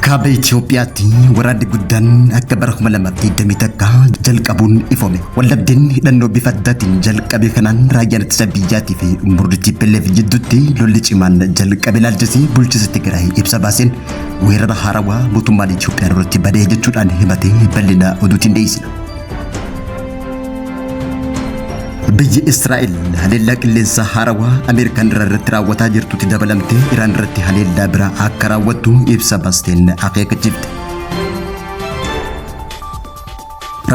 Kaaba Itoophiyaatti waraanni guddaan akka bara 2021 jalqabuun ifoome. Waldhabdeen hidhannoo bifa addaatiin jalqabe kanaan raayyaan ittisa biyyaatii fi murni TPLF jidduutti lolli cimaan jalqabe ilaalchisee bulchiinsa Tigraay ibsa baaseen weerara haarawaa mootummaan Itoophiyaa irratti badee jechuudhaan himatee bal'ina oduutiin dhiyeessina. Biyyi Israa'el haleellaa qilleensaa haarawaa Ameerikaan irraa irratti raawwataa jirtutti dabalamtee Iraan irratti haleellaa biraa akka raawwattu ibsa baasteen akeekkachiifte.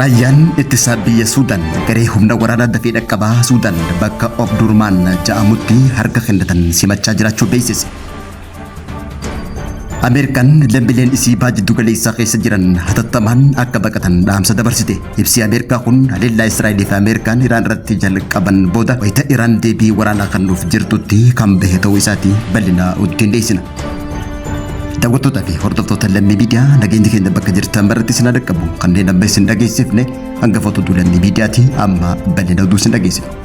Raayyaan ittisaa biyya Suudaan garee humna waraanaa dafee dhaqqabaa Suudaan bakka Obdurmaan ja'amutti harka kennatan simachaa jiraachuu beeksise. Ameerikaan lammiileen isii baha jiddu galeessaa keessa jiran hatattamaan akka baqatan dhaamsa dabarsite. Ibsi Ameerikaa kun haleellaa Israa'elii fi Ameerikaan Iraan irratti jalqaban booda wayita Iraan deebii waraanaa kennuuf jirtutti kan bahe ta'uu isaati bal'ina ittiin dhiyeessina. Daawwattootaa fi hordoftoota Lammii Miidiyaa, nageenyi keenya bakka jirtan maratti isin haa dhaqqabu. Kanneen amma isin dhageessifne hangafoota oduu Lammii Miidiyaati, amma bal'ina oduu isin dhageessifna.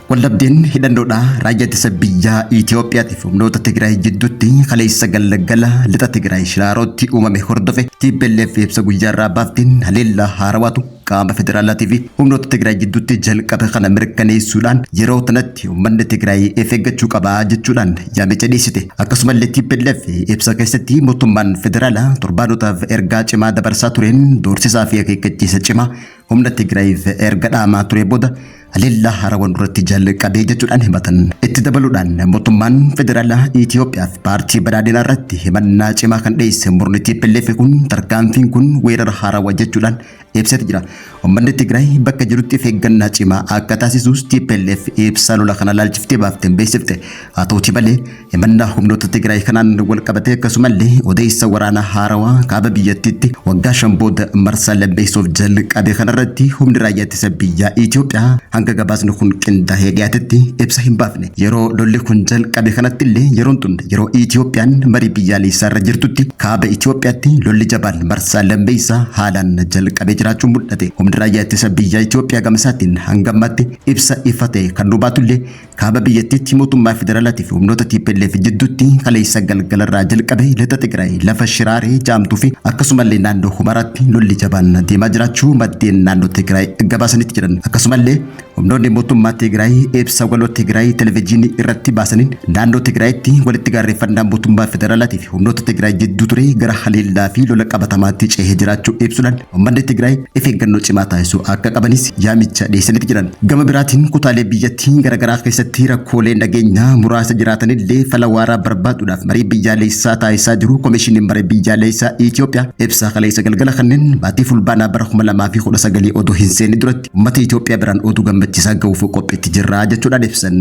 Waldhabdeen hidhannoodhaa raayyaa ittisa biyyaa Itoophiyaatiif humnoota Tigraay jidduutti kaleessa galgala lixa Tigraay Shiraarootti uumame hordofe TPLF ibsa guyyaarraa baafteen haleellaa haarawaatu qaama federaalaatii fi humnoota Tigraay jidduutti jalqabe kana mirkaneessuudhaan yeroo tanatti uummanni Tigraay of eeggachuu qaba jechuudhaan yaamicha dhiyeessite. Akkasumallee TPLF ibsa keessatti mootummaan federaalaa torbaanotaaf ergaa cimaa dabarsaa tureen doorsisaa fi akeekkachiisa cimaa humna Tigraayiif erga dhaamaa ture booda haleellaa haarawwan duratti jalqabee jechuudhaan himatan. Itti dabaluudhaan mootummaan federaalaa Itoophiyaa fi paartii badhaadhinaa irratti himannaa cimaa kan dhiyeesse murni TPLF kun tarkaanfiin kun weerara haarawaa jechuudhaan ibseeti jira. Uummanni Tigraay bakka jirutti of eeggannaa cimaa akka taasisus TPLF ibsa lola kana laalchiftee baafteen beeksifte. Haa ta'uti malee, himannaa humnoota Tigraay kanaan wal qabatee akkasumallee odeessa waraanaa haarawaa kaaba biyyattiitti waggaa 5 booda marsaa lammeessoof jalqabe kanarratti humni raayyaa ittisa biyyaa Itoophiyaa hanga gabaasni kun qindaa'ee dhiyaatetti ibsa hin baafne. Yeroo lolli kun jalqabe kanatti illee yeroon tun yeroo Itoophiyaan marii biyyaalessaa irra jirtutti kaaba Itoophiyaatti lolli jabaan marsaa lammeessaa haalaan jalqabee jiraachuun mul'ate. Humni raayyaa ittisa biyyaa Itoophiyaa gama isaatiin hanga ammaatti ibsa ifa ta'e kan nu baatullee Kaaba biyyattiitti mootummaa federaalaatii fi humnoota TPLF jidduutti kaleessa galgalarraa jalqabe lixa Tigraay lafa Shiraaree ja'amtuu fi akkasumallee naannoo Humaraatti lolli jabaan deemaa jiraachuu maddeen naannoo Tigraay gabaasanitti jiran. Akkasumallee humnoonni mootummaa Tigraay ibsa waloo Tigraay televijiinii irratti baasaniin naannoo Tigraayitti walitti gaarreeffannaa mootummaa federaalaatii fi humnoota Tigraay jidduu ture gara haleellaa fi lola qabatamaatti ceehee jiraachuu ibsuudhaan uummanni Tigraay of eeggannoo cimaa taasisuu akka qabanis yaamicha dhiyeessaniiti jiran. Gama biraatiin kutaalee biyyattii garaagaraa keessatti rakkoolee nageenyaa muraasa jiraatanillee fala waaraa barbaaduudhaaf marii biyyaalessaa taasisaa jiru Komishiniin Marii Biyyaalessaa Itoophiyaa ibsa kaleessa galgala kanneen baatii Fulbaanaa bara 2019 odoo hin seenin duratti uummata Itoophiyaa biraan oduu gammachiisaa gahuuf qophiitti jirra jechuudhaan ibsan.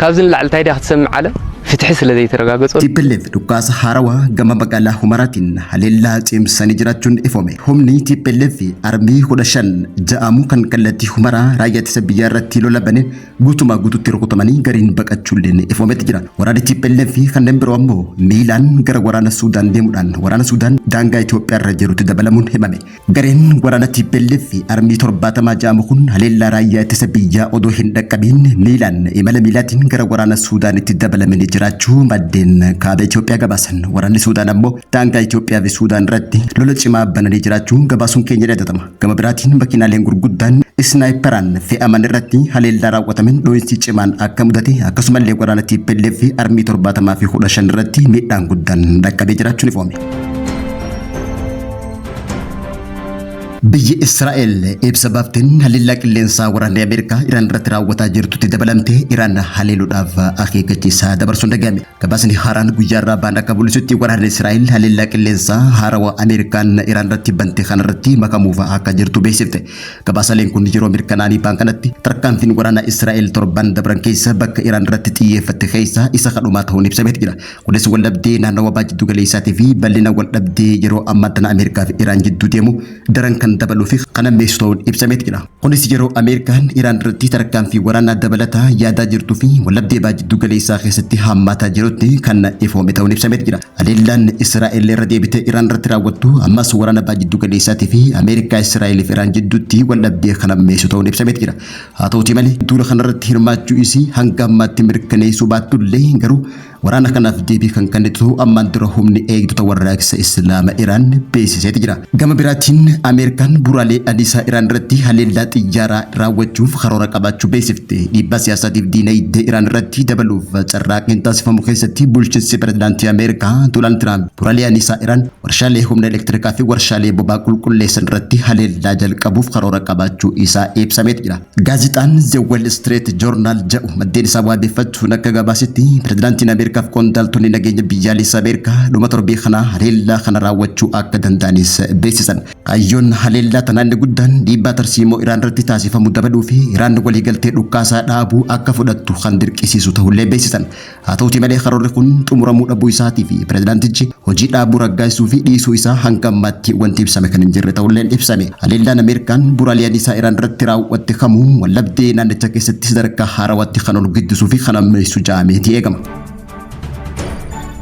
ካብዚ ንላዕሊ እንታይ ድያ ክትሰምዕ ዓለም ፍትሒ ስለ ዘይተረጋገፀሉ TPLF dhukaasa haarawaa gama magaalaa Humaraatiin haleellaa cimsanii jiraachuun ifoome. Humni TPLF armii 15 ja'amu kan kallattii Humaraa raayyaa ittisa biyyaa irratti lola baneen guutumaa guututti rukutamanii gariin baqachuulleen ifoometti jira. Waraanni TPLF fi kanneen biroo ammoo miilaan gara waraana Suudaan deemuudhaan waraana Suudaan daangaa Itoophiyaa irra jirutti dabalamuun himame. Gareen waraana TPLF armii 70 ja'amu kun haleellaa raayyaa ittisa biyyaa odoo hin dhaqqabiin miilaan imala miilaatiin gara waraana Suudaanitti dabalamanii jiraachuu maddeen kaaba Itoophiyaa gabaasan. Waraanni Suudaan ammoo daangaa Itoophiyaa fi Suudaan irratti lola cimaa bananii jiraachuu gabaasuun keenya yaadatama. Gama biraatiin makiinaaleen gurguddaan isnaayiparaan fe'aman irratti haleellaa raawwatameen dho'iinsi cimaan akka mudate akkasumallee waraana TPLF armii 70 fi 15 irratti miidhaan guddaan dhaqqabee jiraachuun ifoome. Biyyi Israa'el ibsa baafteen haleellaa qilleensaa waraanni Ameerikaa Iraan irratti raawwataa jirtutti dabalamtee Iraan haleeluudhaaf akeekkachiisaa dabarsuun dhagahame. Gabaasni haaraan guyyaa irraa ba'an akka mul'isutti waraanni Israa'el haleellaa qilleensaa haarawaa Ameerikaan Iraan irratti bante kanarratti makamuuf akka jirtu beeksifte. Gabaasaaleen kun yeroo mirkanaa'anii ba'an kanatti tarkaanfiin waraanaa Israa'el torban dabran keessa bakka Iraan irratti xiyyeeffatte keessa isa kadhumaa ta'uun ibsameeti jira. Kunis waldhabdee naannawa baha jiddu galeessaatii fi bal'ina waldhabdee yeroo ammaa tana Ameerikaa fi Iraan jidduu deemu daran kan dabaluu fi kan hammeessu ta'uun ibsameeti jira. Kunis yeroo Ameerikaan Iraan irratti tarkaanfii waraanaa dabalataa yaadaa jirtuu fi waldhabdee baha jiddu galeessaa keessatti hammaataa jirutti kan ifoome ta'uun ibsameeti jira. Haleellaan Israa'el irra deebitee Iraan irratti raawwattu ammas waraana baha jiddu galeessaatii fi Ameerikaa Israa'el fi Iraan jidduutti waldhabdee kan hammeessu ta'uun ibsameeti jira. Haa ta'utii malee duula kanarratti hirmaachuu isii hanga ammaatti mirkaneessuu baattullee garuu waraana kanaaf deebii kan kennitu ta'uu ammaan dura humni eegdota warraaqsa Islaama Iraan beeksiseeti jira. Gama biraatiin Ameerikaan bu'uuraalee anniisaa Iraan irratti haleellaa xiyyaaraa raawwachuuf karoora qabaachuu beeksifte. Dhiibbaa siyaasaatiif diinagdee Iraan irratti dabaluuf carraaqqiin taasifamu keessatti bulchiinsi pirezidaantii Ameerikaa Doonaald Tiraamp bu'uuraalee anniisaa Iraan, warshaalee humna elektirikaa fi warshaalee boba'aa qulqulleessan irratti haleellaa jalqabuuf karoora qabaachuu isaa ibsameeti jira. Gaazexaan The Wall Street Journal jedhu maddeen isaa wabeeffachuun akka gabaasetti pirezidaantiin Ameerikaa fi qondaaltonni nageenya biyyaalessaa Ameerikaa dhuma torbee kanaa haleellaa kana raawwachuu akka danda'anis beeksisan. Kaayyoon haleellaa tanaa inni guddaan dhiibbaa tarsiimoo Iraan irratti taasifamu dabaluu fi Iraan waliigaltee dhukkaasaa dhaabuu akka fudhattu kan dirqisiisu ta'ullee beeksisan. Haa ta'utii malee karoorri kun xumuramuu dhabuu isaatii fi pirezidaantichi hojii dhaabuu raggaasisuu fi dhiisuu isaa hanga ammaatti wanti ibsame kan hin jirre ta'ulleen ibsame. Haleellaan Ameerikaan bu'uuraalee anniisaa Iraan irratti raawwatte kamuu waldhabdee naannicha keessatti sadarkaa haarawaatti kan ol guddisuu fi kan ammeessu ja'ameeti eegama.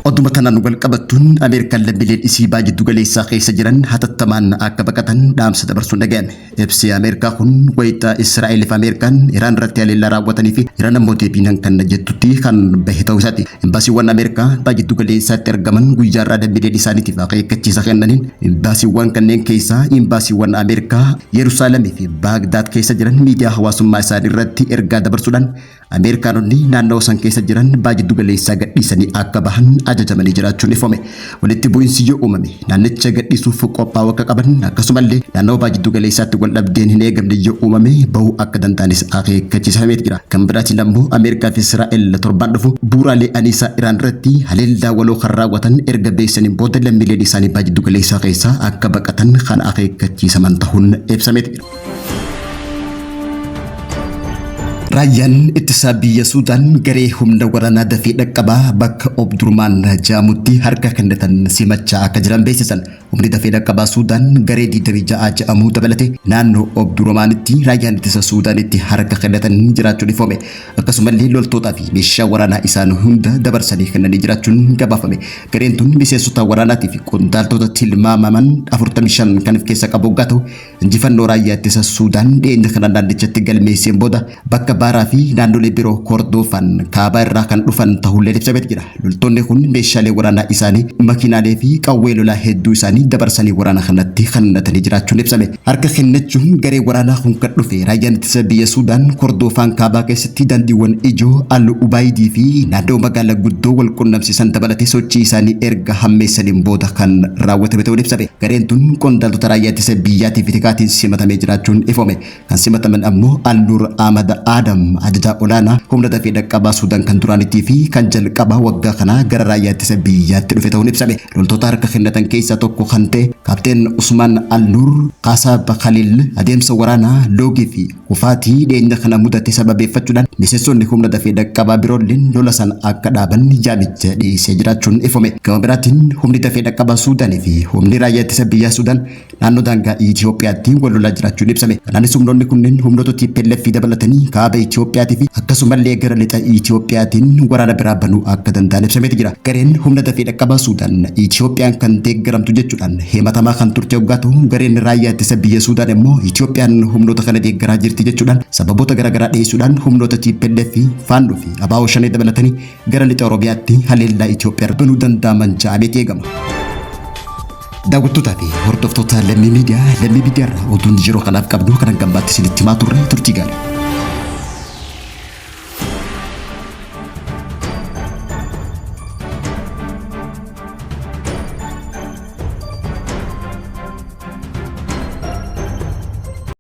Oduma tanaan wal qabattuun Ameerikaan lammiileen isii baha jiddu galeessaa keessa jiran hatattamaan akka baqatan dhaamsa dabarsuun dhaga'ame. Ibsi Ameerikaa kun wayita Israa'el fi Ameerikaan Iraan irratti haleellaa raawwatanii fi Iraan ammoo deebii nan kenna jettutti kan bahe ta'uu isaati. Imbaasiiwwan Ameerikaa baha jiddu galeessaatti argaman guyyaa irraa lammiileen isaaniitiif akeekkachiisa kennaniin imbaasiiwwan kanneen keessaa imbaasiiwwan Ameerikaa Yerusaalemii fi Baagdaad keessa jiran miidiyaa hawaasummaa isaanii irratti ergaa dabarsuudhaan Ameerikaanonni naannawa san keessa jiran baha jiddu galeessaa gadhiisanii akka bahan ajajamanii jiraachuun ifoome. Walitti bu'insi yoo uumame naannicha gadhiisuuf qophaa'uu akka qaban akkasumallee naannawa baha jiddu galeessaatti wal dhabdeen hin eegamne yoo uumame bahuu akka danda'anis akeekkachiisameeti jira. Kan biraatiin ammoo Ameerikaa fi Israa'el torbaan dhufu bu'uuraalee aniisaa Iraan irratti haleellaa waloo kan raawwatan erga beeksisaniin booda lammiileen isaanii baha jiddu galeessaa keessaa akka baqatan kan akeekkachiisaman ta'uun ibsameeti jira. Raayyaan ittisaa biyya Suudaan garee humna waraanaa dafee dhaqqabaa bakka Obdurmaan jedhamutti harka kennatan simachaa akka jiran beeksisan. Humni dafee dhaqqabaa Suudaan garee 26 jedhamu dabalate naannoo Obdurmaanitti raayyaan ittisa Suudaanitti harka kennatan jiraachuun ifoome. Akkasumallee loltootaa fi meeshaa waraanaa isaan hunda dabarsanii kennanii jiraachuun gabaafame. Gareen tun miseensota waraanaatii fi qondaaltota tilmaamaman 45 kan of keessaa qabu hoggaa ta'u Injifannoo raayyaa ittisa Suudaan dhiyeenya kana naannichatti galmeesseen booda bakka Baaraa fi naannolee biroo Kordoofaan kaabaa irraa kan dhufan ta'ullee ibsameet jira. Loltoonni kun meeshaalee waraanaa isaanii, makiinaalee fi qawwee lolaa hedduu isaanii dabarsanii waraana kanatti kennatanii jiraachuun ibsame. Harka kennachuun garee waraanaa kun kan dhufe raayyaan ittisa biyya Suudaan Kordoofaan kaabaa keessatti daandiiwwan ijoo Al Ubaayidii fi naannoo magaalaa guddoo wal qunnamsiisan dabalatee sochii isaanii erga hammeessaniin booda kan raawwatame ta'uun ibsame. Gareen tun qondaaltota raayyaa ittisa biyyaatii fi tikaatiin simatamee jiraachuun ifoome. Kan simataman ammoo Al-Nur Ahmad Adam ajajaa olaanaa humna dafee dhaqqabaa Suudaan kan duraaniitii fi kan jalqaba waggaa kanaa gara raayyaa ittisa biyyaatti dhufe ta'uun ibsame. Loltoota harka kennatan keessaa tokko kan ta'e Kaapteen Usmaan Al-Nur Kaasaab Khaliil adeemsa waraanaa loogii fi Kufaatii dhiyeenya kana mudate sababeeffachuudhaan miseensonni humna dafee dhaqqabaa biroolleen lola sana akka dhaaban yaamicha dhiyeessee jiraachuun ifome. Gama biraatiin humni dafee dhaqqabaa Suudaanii fi humni raayyaa ittisa biyyaa Suudaan naannoo daangaa Itoophiyaatti wal lolaa jiraachuun ibsame. Kanaanis humnoonni kunneen humnoota TPLF dabalatanii kaaba Itoophiyaatii fi akkasumallee gara lixa Itoophiyaatiin waraana biraa banuu akka danda'an ibsameeti jira. Gareen humna dafee dhaqqabaa Suudaan Itoophiyaan kan deeggaramtu jechuudhaan himatamaa kan turte hoggaa ta'u gareen raayyaa ittisa biyya Suudaan immoo Itoophiyaan humnoota kana deeggaraa jirti jechuudhaan sababoota garaagaraa dhiyeessuudhaan humnoota TPLF, Faannoo fi ABO Shanee dabalatanii gara lixa Oromiyaatti haleellaa Itoophiyaa banuu danda'aman ja'ameeti eegama. Daawwattootaa fi hordoftoota Lammii Miidiyaa, Lammii Miidiyaa irraa oduun yeroo kanaaf qabnu kan hanga ammaatti isinitti himaa turre turtii gaarii.